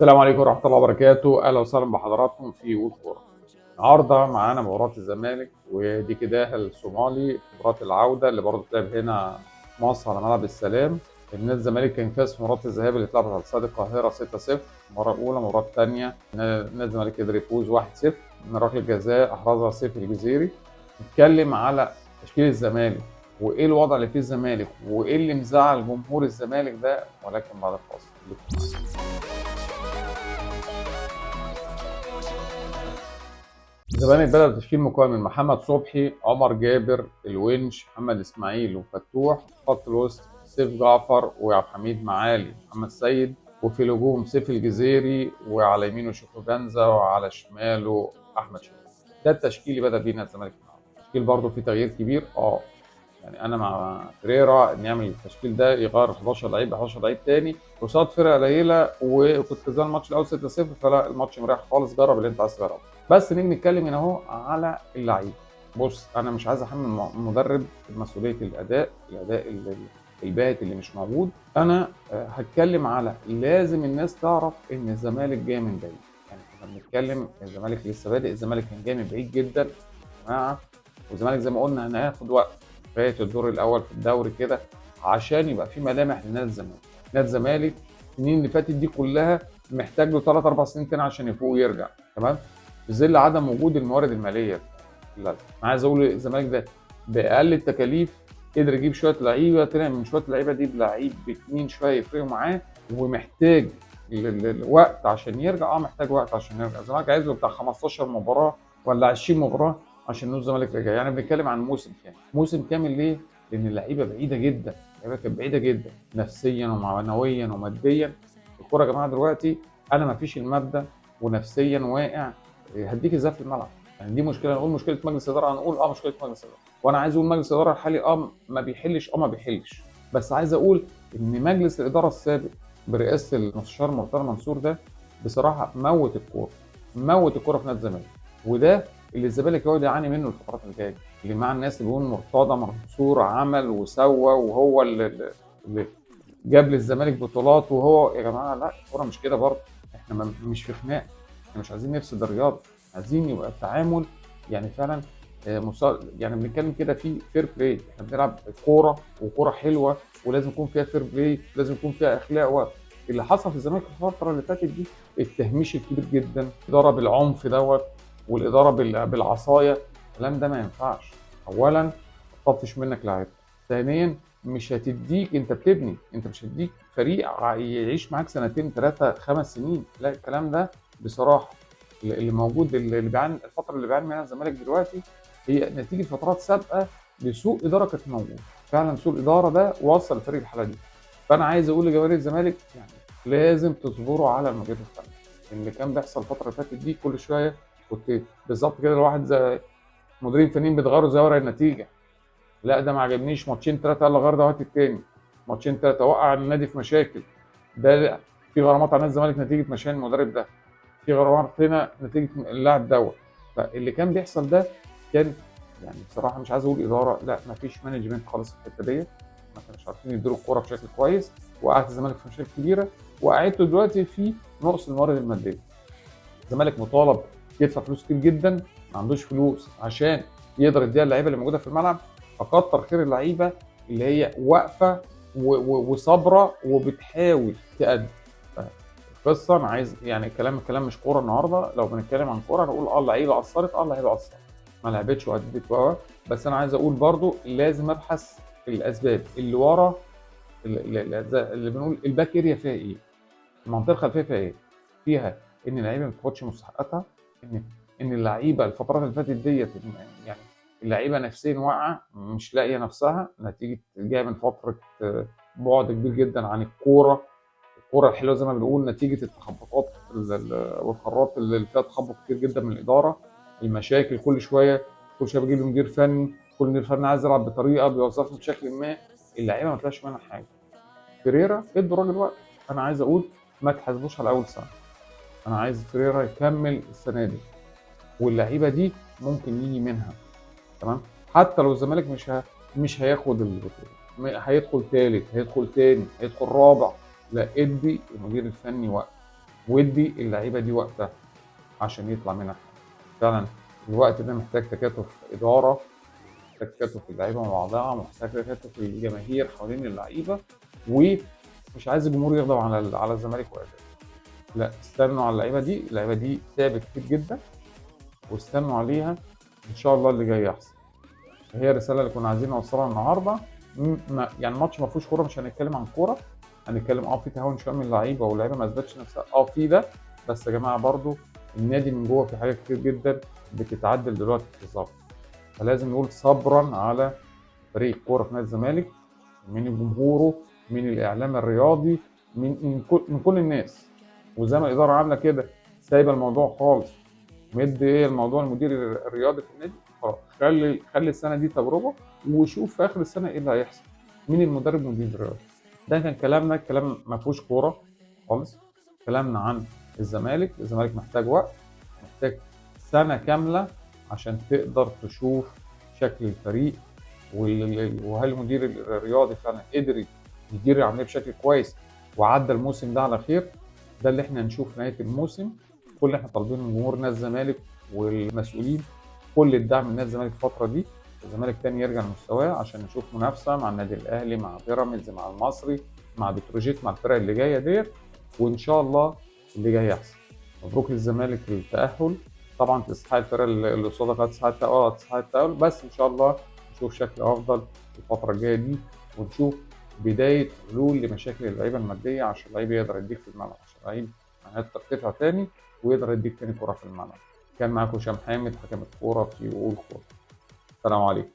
السلام عليكم ورحمة الله وبركاته، أهلا وسهلا بحضراتكم في قول كورة. النهارده معانا مباراة الزمالك وديكيداه الصومالي، مباراة العودة اللي برضه اتلعب هنا في مصر على ملعب السلام. النادي الزمالك كان فاز في مباراة الذهاب اللي اتلعبت على استاد القاهرة 6-0، المباراة الأولى. المباراة الثانية نادي الزمالك قدر يفوز 1-0 من ركلة جزاء أحرزها سيف الجزيري. نتكلم على تشكيل الزمالك وإيه الوضع اللي فيه الزمالك وإيه اللي مزعل جمهور الزمالك ده، ولكن بعد الفاصل. الزمالك بدأ بتشكيل مكون من محمد صبحي، عمر جابر، الونش، محمد اسماعيل وفتوح. خط الوسط سيف جعفر وعبد الحميد معالي، محمد سيد. وفي الهجوم سيف الجزيري، وعلى يمينه شيخو بنزا وعلى شماله احمد شوقي. ده التشكيل اللي بدأ بيه نادي الزمالك النهارده. التشكيل برضه فيه تغيير كبير، يعني انا مع فريرا ان يعمل التشكيل ده، يغير 11 لعيب 11 لعيب تاني قصاد فرقه قليله، وكنت كسبان الماتش الاول 6-0، فلا الماتش مريح خالص، جرب اللي انت عايز تجربه. بس نيجي نتكلم هنا اهو على اللعيب. بص، انا مش عايز احمل المدرب مسؤولية الاداء الباهت اللي مش موجود. انا هتكلم على لازم الناس تعرف ان الزمالك جاي من بعيد. يعني احنا بنتكلم الزمالك لسه بادئ، الزمالك كان جاي من بعيد جدا يا جماعة، والزمالك زي ما قلنا هناخد وقت لغاية الدور الاول في الدوري كده عشان يبقى في ملامح لنادي الزمالك. نادي الزمالك السنين اللي فاتت دي كلها محتاج له 3 4 سنين تاني عشان يفوق ويرجع، تمام؟ في ظل عدم وجود الموارد المالية. لا، انا عايز اقول الزمالك ده باقل التكاليف قدر يجيب شوية لعيبة، طلع من شوية اللعيبة دي بلعيب باتنين شوية يفرقوا معاه، ومحتاج الوقت عشان يرجع. محتاج وقت عشان يرجع. الزمالك عايز له بتاع 15 مباراة ولا 20 مباراة عشان نقول الزمالك رجع. يعني بنتكلم عن موسم كامل. موسم كامل ليه؟ لان اللعيبة بعيدة جدا، اللعيبة كانت بعيدة جدا نفسيا ومعنويا وماديا. الكورة يا جماعة دلوقتي انا ما فيش المادة ونفسيا واقع، هديك ازاي في الملعب؟ يعني دي مشكلة. نقول مشكلة مجلس ادارة، هنقول مشكلة مجلس ادارة، وانا عايز اقول مجلس الادارة الحالي ما بيحلش، ما بيحلش، بس عايز اقول ان مجلس الادارة السابق برئاسة المستشار مرتضى منصور ده بصراحة موت الكورة، موت الكورة في نادي الزمالك، وده اللي الزمالك يقعد يعاني منه الفترات الجاية. اللي مع الناس اللي بيقول مرتضى منصور عمل وسوى وهو اللي جاب للزمالك بطولات، وهو يا جماعة لا، الكورة مش كده برضه. احنا مش في خناق، احنا مش عايزين نفسد الرياضة، عايزين يبقى التعامل يعني فعلا يعني بنتكلم كده في fair play. احنا بنلعب كورة وكوره حلوة، ولازم يكون فيها fair play، لازم يكون فيها اخلاق. اللي حصل في الزمالك الفترة اللي فاتت دي التهميش الكبير جدا، الادارة بالعنف دوت والادارة بالعصايه، الكلام ده ما ينفعش. اولا تطفش منك لعيب، ثانيا مش هتديك، انت بتبني، انت مش هتديك فريق يعيش معاك سنتين 3 5 سنين. لا، الكلام ده بصراحة اللي موجود، اللي بيعاني الفترة اللي بيعاني منها الزمالك دلوقتي هي نتيجة فترات سابقه لسوء ادارة كانت موجودة. فعلا سوء الادارة ده وصل الفريق الحالة دي. فانا عايز اقول لجماهير الزمالك يعني لازم تصبروا على المدير الفني. اللي كان بيحصل الفترة اللي فاتت دي كل شوية كنت بالظبط كده الواحد زي مديرين فنيين بيتغيروا زي ورق النتيجة. لا ده ما عجبنيش، ماتشين 3 يلا غير ده وقت التاني، ماتشين 3 وقع النادي في مشاكل. ده في غرامات على نادي الزمالك نتيجة مشان المدرب ده، في غرامات هنا نتيجة اللاعب دوت. فاللي كان بيحصل ده كان يعني بصراحة مش عايز اقول ادارة، لا ما فيش management خالص في الحتة ديت، ما كانوش عارفين يديروا الكورة بشكل كويس، وقعت الزمالك في مشاكل كبيرة، وقعته دلوقتي في نقص الموارد المادية. الزمالك مطالب يدفع فلوس كتير جدا، ما عندوش فلوس عشان يقدر يديها اللعيبة اللي موجودة في الملعب. فكتر خير اللعيبة اللي هي واقفة وصابره وبتحاول تأدي. القصة انا عايز يعني الكلام مش كورة النهارده. لو بنتكلم عن كورة نقول اللعيبة قصرت، اللعيبة قصرت، ما لعبتش وأدت و، بس انا عايز اقول برضو لازم ابحث في الاسباب اللي ورا اللي بنقول ال back area فيها ايه، المنطقة الخلفية فيها ايه، فيها ان اللعيبة ما بتاخدش مستحقاتها، ان اللعيبة الفترات اللي فاتت ديت يعني اللعيبة نفسيا واقعه، مش لاقيه نفسها، نتيجة جاية من فترة بعد كبير جدا عن الكورة، الكورة الحلوة زي ما بنقول، نتيجة التخبطات والقرارات اللي فيها تخبط كتير جدا من الادارة، المشاكل كل شوية، كل شوية بيجيب مدير فني، كل مدير فني عايز يلعب بطريقة بيوظفه بشكل ما، اللعيبة ما طلعش منها حاجة. فيريرا ادوا الراجل وقت. انا عايز اقول ما تحاسبوش على اول سنة، انا عايز فيريرا يكمل السنة دي، واللعيبة دي ممكن يجي منها، تمام؟ حتى لو الزمالك مش هياخد البطولة، هيدخل ثالث، هيدخل ثاني، هيدخل رابع، لا ادي المدير الفني وقت. وادي اللعيبة دي وقتها عشان يطلع منها حاجة. فعلا الوقت ده محتاج تكاتف ادارة، محتاج تكاتف اللعيبة مع بعضها، محتاج تكاتف الجماهير حوالين اللعيبة، ومش عايز الجمهور يغضب على الزمالك واداء. لا، استنوا على اللعيبة دي، اللعيبة دي تعبت كتير جدا، واستنوا عليها ان شاء الله اللي جاي احسن. هي الرسالة اللي كنا عايزين نوصلها النهارده. يعني الماتش ما فيهوش كورة، مش هنتكلم عن كورة، هنتكلم في تهاون شوية من اللعيبة، واللعيبة ما اثبتش نفسها في ده، بس يا جماعة برضو النادي من جوه في حاجات كتير جدا بتتعدل دلوقتي بالظبط. فلازم نقول صبرا على فريق الكورة في نادي الزمالك، من جمهوره، من الاعلام الرياضي، من كل الناس. وزي ما الادارة عامله كده سايبه الموضوع خالص، مد ايه الموضوع المدير الرياضي في النادي، خلاص خلي السنة دي تجربه، وشوف في اخر السنة ايه اللي هيحصل، مين المدرب والمدير الرياضي. ده كان كلامنا، كلام ما فيهوش كورة خالص، كلامنا عن الزمالك. الزمالك محتاج وقت، محتاج سنة كاملة عشان تقدر تشوف شكل الفريق، وهل المدير الرياضي فعلا قدر يدير العملية بشكل كويس وعدى الموسم ده على خير. ده اللي احنا هنشوف في نهاية الموسم. كل اللي احنا طالبينه من جمهور نادي الزمالك والمسؤولين كل الدعم لنادي الزمالك الفترة دي، الزمالك تاني يرجع لمستواه عشان نشوف منافسه مع النادي الاهلي، مع بيراميدز، مع المصري، مع بتروجيت، مع الفرق اللي جاية ديت، وان شاء الله اللي جاي احسن. مبروك للزمالك التاهل، طبعا تستحق الفرق اللي قصادك تستحق التاهل، تستحق التاهل، بس ان شاء الله نشوف شكل افضل الفترة الجاية دي، ونشوف بداية حلول لمشاكل اللعيبة المادية عشان اللعيب يقدر يديك في الملعب، عشان اللعيب معناته ترتفع تاني ويقدر يديك تاني كورة في الملعب. كان معاكم هشام حامد، حكم الكورة في قول كورة. السلام عليكم.